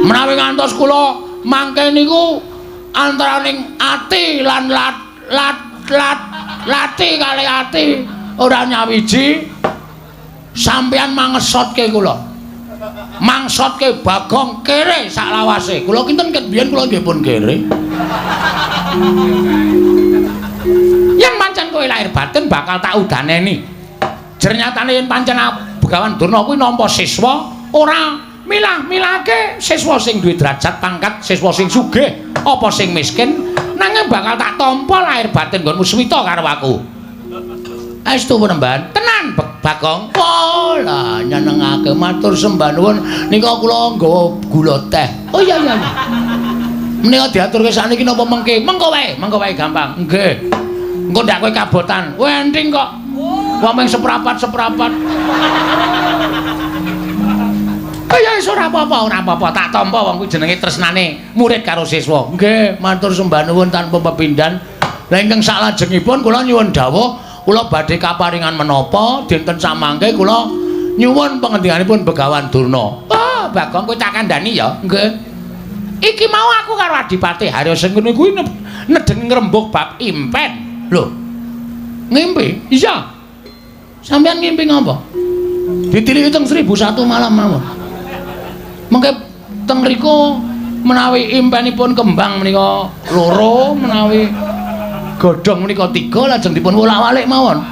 Menawi ngantos kula mangke niku antaraning ati lan lat lat lat lati kali ati ora nyawiji, sampeyan mangesotke kula. Mangsotke Bagong kere saklawase. Kula kinten ket biyen kula nggih pun kere. Yen pancen kowe lahir batin bakal tak udaneni. Jernyatane yen pancen Begawan Durna kuwi nampa siswa ora milah-milahke siswa sing duwe derajat pangkat, siswa sing sugih apa sing miskin, nanging bakal tak tampa lahir batin nggonmu suwita karo aku. Estu penemban tenan Bagong. Oh lah nyenengake matur sembah nuwun nika kula nggawa gula teh. Oh iya iya iya. Menika diaturke sakniki napa mengke? Mengko wae, mengko wae gampang. Nggih. Engko ndak kowe kabotan. Kowe enting kok. Wong mung seprapat-seprapat. Oh ya wis ora apa-apa, ora apa-apa. Tak tampa wong kuwi jenenge tresnane murid karo siswa. Nggih, matur sembah nuwun tanpa pepindhan. Lah ingkang saklajengipun kula nyuwun dawuh, kula badhe kaparingan menapa dinten samangke kula nyuwun pangendikanipun Begawan Durna. Oh, Bagong kowe tak kandhani ya. Nggih. Iki mau aku karo Adipati Harya Sengkuni kuwi nedeng ngrembug bab impen. Lho. Ngimpi? Iya. Sampeyan ngimpi ngapa? Ditiliki teng 1001 malam mawon. Mengke teng mriku menawi impenipun kembang menika loro, menawi godhong menika 3 lajeng dipun wolak-walik mawon.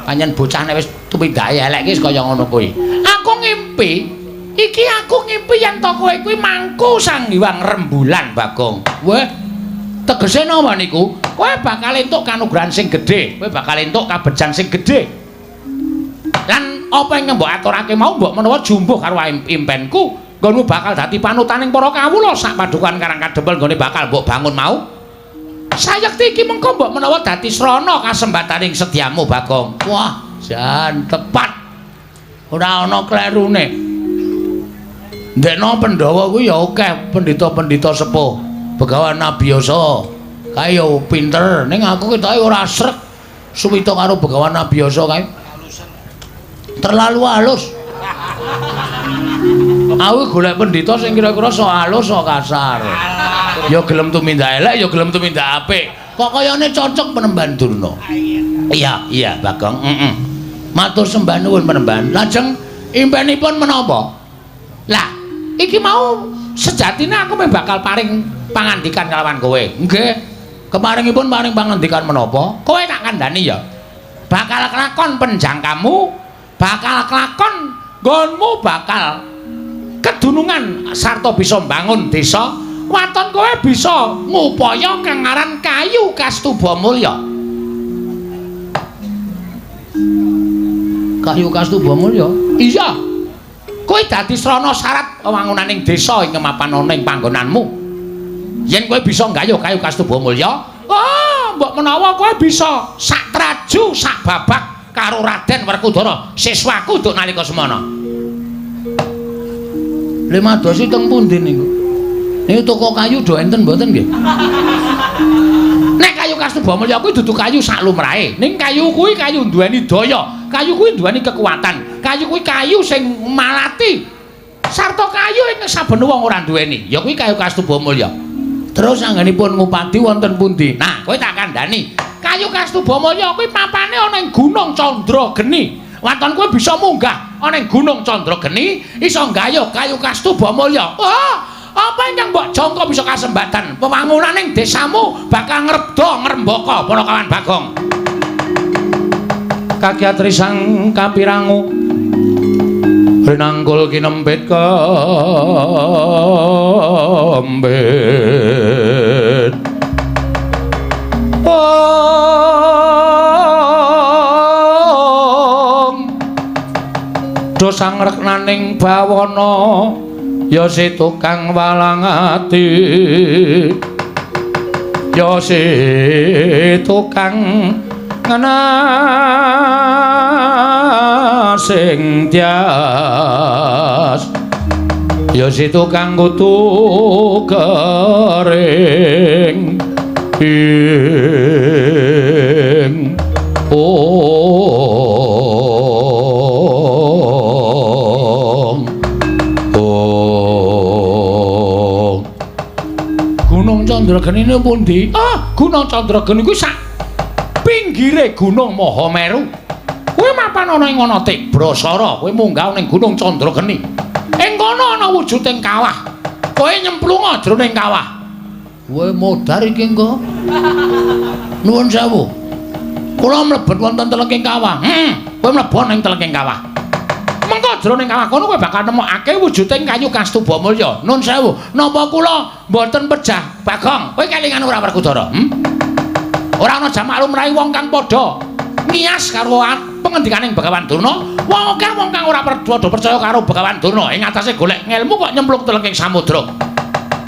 Pancen bocah nek wis tumindake elek iki kaya ngono kuwi. Aku ngimpi, iki aku ngimpi yen to kowe kuwi mangku Sang Hyang Rembulan, Bagong. Weh, tegese napa niku? Kowe bakal entuk kanugrahan sing gedhe, kowe bakal entuk kabejan sing gedhe. Lan apa ingkang mbok aturake mau mbok menawa jumbuh karo impenku, nggonmu bakal dadi panutaning para kawula sak padukuhan Karang Kadempel nggone bakal mbok bangun mau. Sayekti iki mengko mbok menawa dadi srana kasembataning sedyamu, Bagong. Wah, jan tepat. Ora ana klerune. Ndekno Pandhawa kuwi ya akeh pendhita-pendhita sepuh. Begawan Abiyasa kae ya pinter, ning aku ketoke ora srek suwita karo Begawan Abiyasa kae. Terlalu halus. Aku golek pendhita sing kira-kira sok halus sok kasar. Ya gelem tumindak elek, ya gelem tumindak apik. Kok kayane cocok Penemban Durna. Iya, iya, Bagong. Heeh. Matur sembah nuwun Penemban. Lajeng impenipun menapa? Lah, iki mau sejatine aku meh bakal paring pangandikan kalawan kowe. Nggih. Kemaringipun paring pangandikan menapa? Kowe tak kandhani ya. Bakal kelakon penjangkamu, bakal kelakon nggonmu bakal kedunungan sarta bisa mbangun desa. Waton kowe bisa ngupaya kang aran kayu Kastuba Mulya. Kayu Kastuba Mulya? Iya. Kowe dadi srana syarat wewangunaning desa ing mapan ana ing panggonanmu. Yen kowe bisa nggayuh kayu Kastuba Mulya, oh, mbok menawa kowe bisa sak traju sak babak karo Raden Werkudara, siswaku duk nalika semana. Lemadosi teng pundi niku? Niku toko kayu do enten mboten nggih? Nek kayu Kastuba Mulya kuwi dudu kayu sak lumrahe. Ning kayu kuwi kayu duweni daya, kayu kuwi duweni kekuatan, kayu kuwi kayu sing malati. Sarta kayu ing saben wong ora duweni, ya kuwi kayu Kastuba Mulya. Terus anggenipun ngupadi wonten pundi? Nah, kowe tak kandhani. Kayu Kastuba Mulya kuwi papane ana ing Gunung Candrageni. Waton kowe bisa munggah ana ing Gunung Candrageni, iso nggayuh kayu Kastuba Mulya. Oh, apa ingkang mbok jangka bisa kasembatan? Wewangunaning desamu bakal ngrebda ngrembaka para kawan Bagong. Kakyatri sang kapirangu rinangkul kinempit kembit. Om do sangreknaning bawana ya si tukang walang ati, ya si tukang ngenasing tias, ya si tukang kutu kering ing ong ong. Gunung Candrageni niku pundi? Ah, Gunung Candrageni kuwi sak pinggire Gunung Mahameru. Kuwi mapan ana ing ana Tibrasara, kowe munggah ning Gunung Candrageni. Ing kono ana wujuding kawah. Kowe nyemplunga jroning kawah. Kowe modar iki engko. Nuwun sewu. Kula mlebet wonten telengking kawah. Kowe mlebu ning telengking kawah. Mengko jroning kawah kono kowe bakal nemokake wujuding kayu Kastuba Mulya. Nun sewu, napa kula mboten pejah Bagong? Kowe kelingan ora Werkudara? Ora ana jamak lumrahe wong kang padha ngiyas karo pengendikaning Begawan Durna. Wong akeh wong kang ora padha percaya karo Begawan Durna ing atase golek ngelmu kok nyemplung telengking samudra.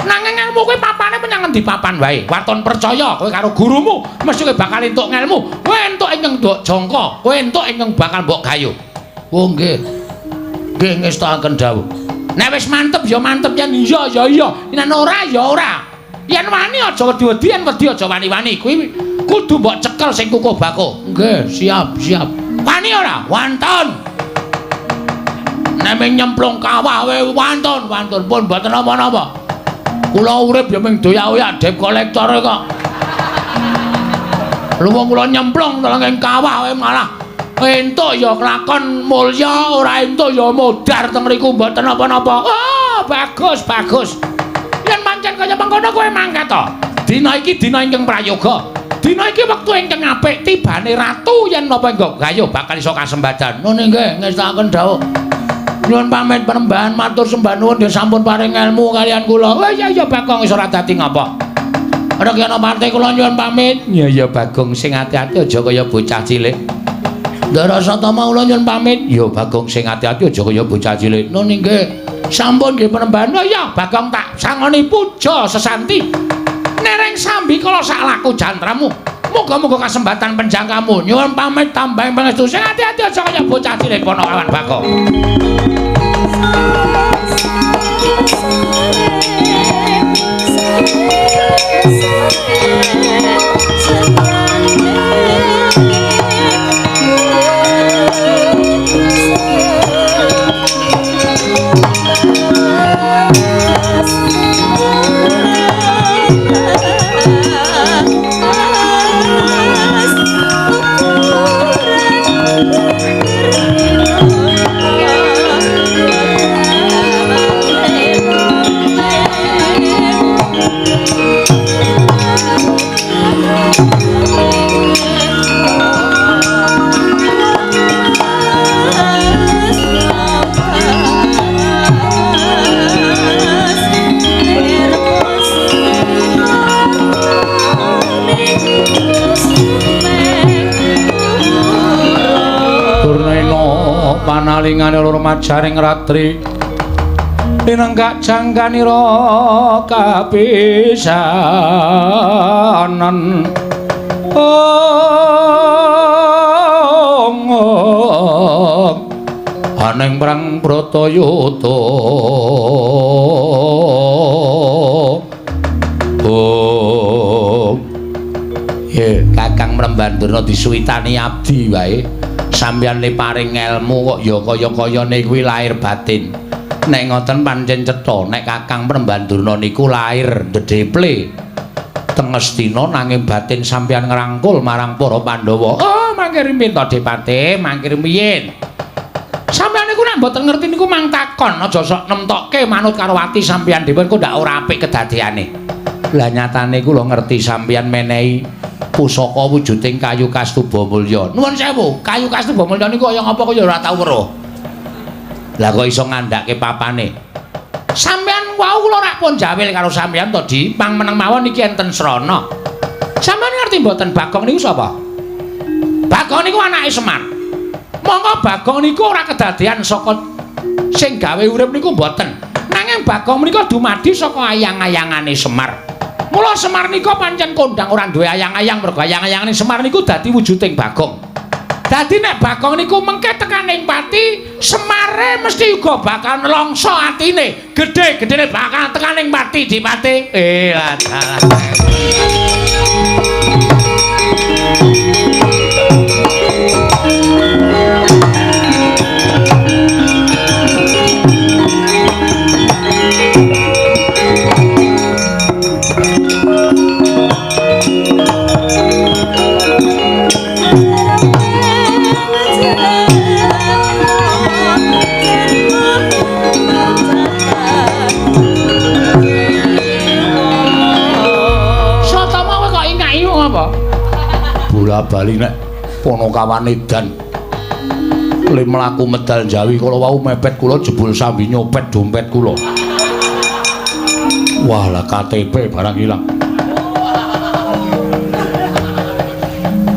Nanging ngelmu kuwi papane menyang ngendi papan wae. Waton percaya kowe karo gurumu, mesti kowe bakal entuk ngelmu. Kowe entuk ingkang mbok jangka, kowe entuk ingkang bakal mbok gayuh. Oh nggih. Nggih ngestakaken dawuh. Nek wis mantep ya mantep, yen iya ya iya, yen ora ya ora. Yen wani aja wedi-wedi, yen wedi aja wani-wani. Kuwi kudu mbok cekel sing kukuh bakuh. Nggih, siap, siap. Wani ora? Wantun. Nek ming nyemplung kawah wae wantun, wantun pun mboten napa-napa. Kula urip ya ming doyak-oyak debt collector kok. Lha wong kula nyemplung telenging kawah wae malah entuk ya kelakon mulya, ora entuk ya modar teng mriku mboten napa-napa. Oh, bagus, bagus. Yen pancen kaya mengkono kowe mangkat to. Dina iki dina ingkang prayoga. Dina iki wektu ingkang apik tibane ratu yen napa engko gayuh bakal iso kasembadan. Nun nggih ngestakaken dawuh. Nyuwun pamit Panembahan matur sembah nuwun nggih sampun paring ilmu kalian kula. Oh iya iya Bagong iso ora dadi ngapa. Ana parte kula nyuwun pamit. Iya iya Bagong sing ati-ati aja kaya bocah cilik. Ndara Satama kula nyuwun pamit. Ya Bagong sing ati-ati aja kaya bocah cilik. Nun nggih. Sampun nggih Panembahan. Oh iya Bagong tak sangoni puja sesanti. Nereng sambi kala sak laku jantramu. Muga-muga kasembatan penjangkamu. Nyuwun pamit tambahing pangestu. Sing ati-ati aja kaya bocah cilik ponokawan Bagong. Panalingane loro majaring ratri linenggak jangkanira kapisanan. Ong aning prang Bratayuda. Oh ye Kakang Mremban Durna disuwitani abdi wae. Sampeyan le paring elmu kok ya kaya-kayane kuwi lahir batin. Nek ngoten pancen cetha nek Kakang Mremban Durna niku lahir ndedeple teng Ngastina nanging batin sampeyan ngrangkul marang para Pandhawa. Oh, mangke rumiyin to Depate, mangke rumiyin. Sampeyan niku nek mboten ngerti niku mang takon, aja sok nemtokke manut karo ati sampeyan dhewe kok ndak ora apik kedadeane. Lah nyatane kula ngerti sampeyan menehi pusaka wujuding kayu Kastuba Mulya. Nuwun sewu, kayu Kastuba Mulya niku kaya ngapa kaya ora tau weruh. Lah kok iso ngandhake papane? Sampeyan wau kula rak pun jawil karo sampeyan to, Di. Pang meneng mawon iki enten srana. Sampeyan ngerti mboten Bagong niku sapa? Bagong niku anake Semar. Monggo Bagong niku ora kedadean saka sing gawe urip niku mboten. Nanging Bagong menika dumadi saka ayang-ayangane Semar. Mula Semar nika pancen kondang ora duwe ayang-ayang mergo ayang-ayangane Semar niku dadi wujuding Bagong. Dadi nek Bagong niku mengke tekaning pati, Semare mesti uga bakal nelongso atine. Gedhe-gedhene bakal tekaning pati Dipate. Dalah. Bola-bali nek Ponokawan edan le mlaku medal Jawi kala wau mepet kula jebul sambi nyopet dompet kula. Wah lah KTP barang ilang.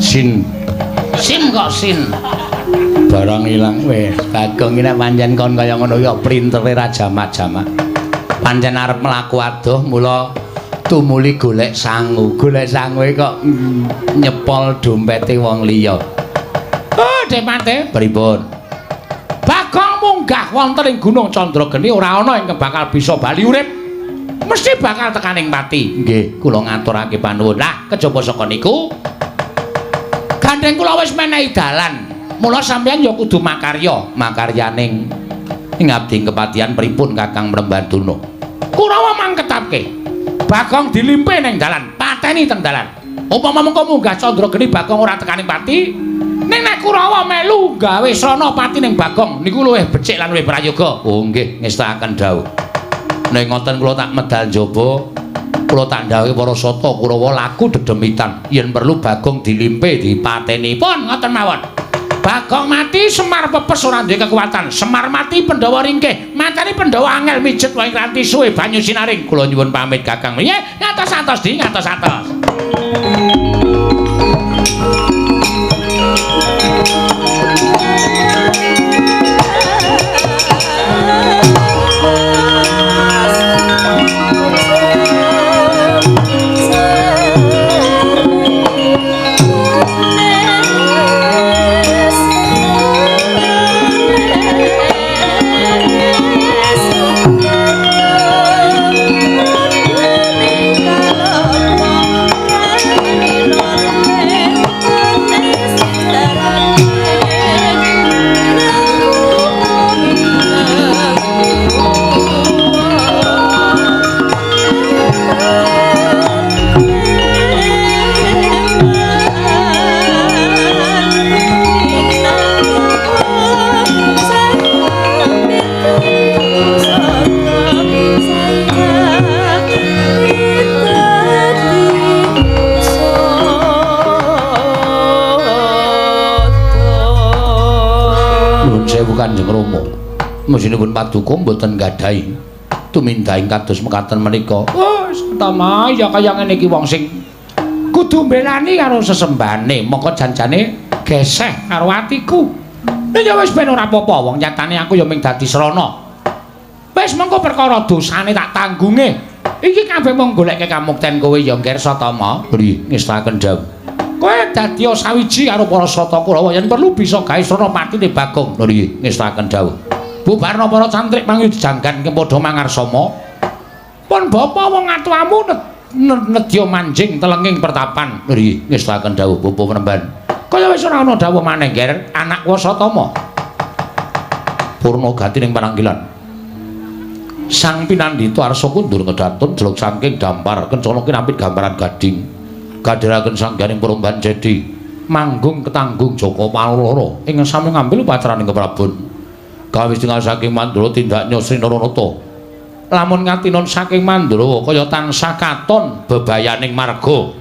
Sin sim kok sin barang ilang wis. Bagong iki nek pancen kon kaya ngono ya printere ra jamak-jamak. Pancen arep mlaku adoh mula tumuli golek sangu. Golek sangu kok nyepol dompete wong liya. Oh, Depate, pripun? Bagong munggah wonten ing Gunung Candrageni ora ana ingkang bakal bisa bali urip. Mesti bakal tekaning pati. Nggih, kula ngaturake panuwun. Lah, kejaba saka niku gandeng kula wis menehi dalan. Mula sampeyan ya kudu makarya, makaryaning ing abdi kepatihan pripun Kakang Mremban Durna. Kurawa mangketapke. Bagong dilimpe ning dalan, pateni teng dalan. Upama mengko munggah Candrageni Bagong ora tekaning pati, ning nek Kurawa melu gawe srana pati ning Bagong niku luwih becik lan luwih prayoga. Oh nggih, ngestakaken dawuh. Nek ngoten kula tak medal njaba Kula tandhake para sata Kurawa laku dedemitan yen perlu Bagong dilimpe dipateni. Pun ngoten mawon. Bagong mati Semar pepes ora duwe kekuatan. Semar mati Pandhawa ringkih. Matane Pandhawa angel mijet wae ranti suwe banyu sinaring. Kula nyuwun pamit Kakang. Nggih, ngatos-atos di ngatos-atos. Kanjeng Rama, mesinipun paduka mboten nggadahi tumindahing kados mekaten menika. Oh, Satama, ya kaya ngene iki wong sing kudu mbelani karo sesembahane, mongko janjane geseh karo atiku. Ya wis ben ora apa-apa, wong nyatane aku ya mung dadi srana. Wis mengko perkara dosane tak tanggunge. Iki kabeh mung goleke kamukten kowe ya, Nger Satama. Nggih, ngestaken dawuh. Kowe dadi sawiji karo para sata Kurawa yen perlu bisa gawe srana patine Bagong. Nggih, ngestaken dawuh. Bubarna para cantrik mangyud janggan padha mangarsama. Pun bapa wong atuamu nedya manjing telenging pertapan. Nggih, ngestaken dawuh bapa penemban. Kaya wis ora ana dawuh maneh, Nger, anak Wasatama. Purna gati ning pananggilan. Sang pinandhita arsa kundur kedatun jeluk saking dampar kencana kinapit gambaran gading. Kadhiraken sangganing peromban jedi manggung ketanggung Joko Paloro ing sami ngambil upacaraning keprabon gawe tinggal saking Mandura tindaknya Sri Naranata lamun ngatinon saking Mandura kaya tansah katon bebayaning marga.